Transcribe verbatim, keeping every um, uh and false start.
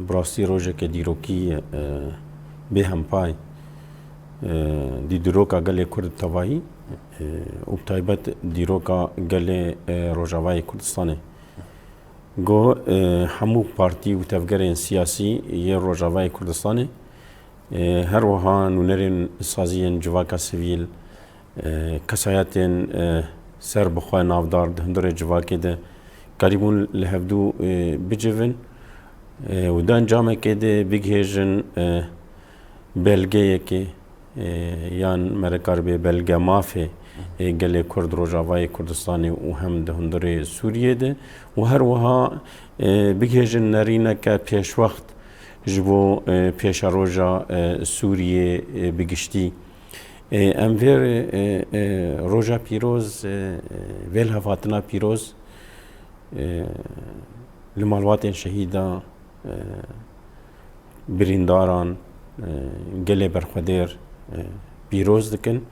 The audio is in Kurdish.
Bi rastî rojeke dîrokî ye, e, bêhempay, e, di dîroka gelê Kurd tevayî, e, û bi taybet dîroka gelê, e, Rojavayê Kurdistanê. Go, e, hemû partî û tevgerên siyasî yê Rojavayê Kurdistanê, e, her wiha nûnerên saziyên civaka sivîl, e, kesayetên, e, ser bi xwe navdar di hundirê civakê de karîbûn li hevdû, e, bicivin, e, û di encamekê de bigihêjin, e, belgeyekê, e, yan me re karibe belge mafê, e, gelê Kurd Rojavayê Kurdistanê û hem di hundirê Sûriyê de û her wiha, e, bigihêjin nerîneke pêşwext ji bo, e, pêşeroja, e, Sûriyê, e, bi giştî. E, em vê, e, e, roja pîroz, e, e, vê lihevhatina pîroz, e, li malbatên şehîda, e, birîndaran, e, gelê berxwedêr, e, pîroz dikin.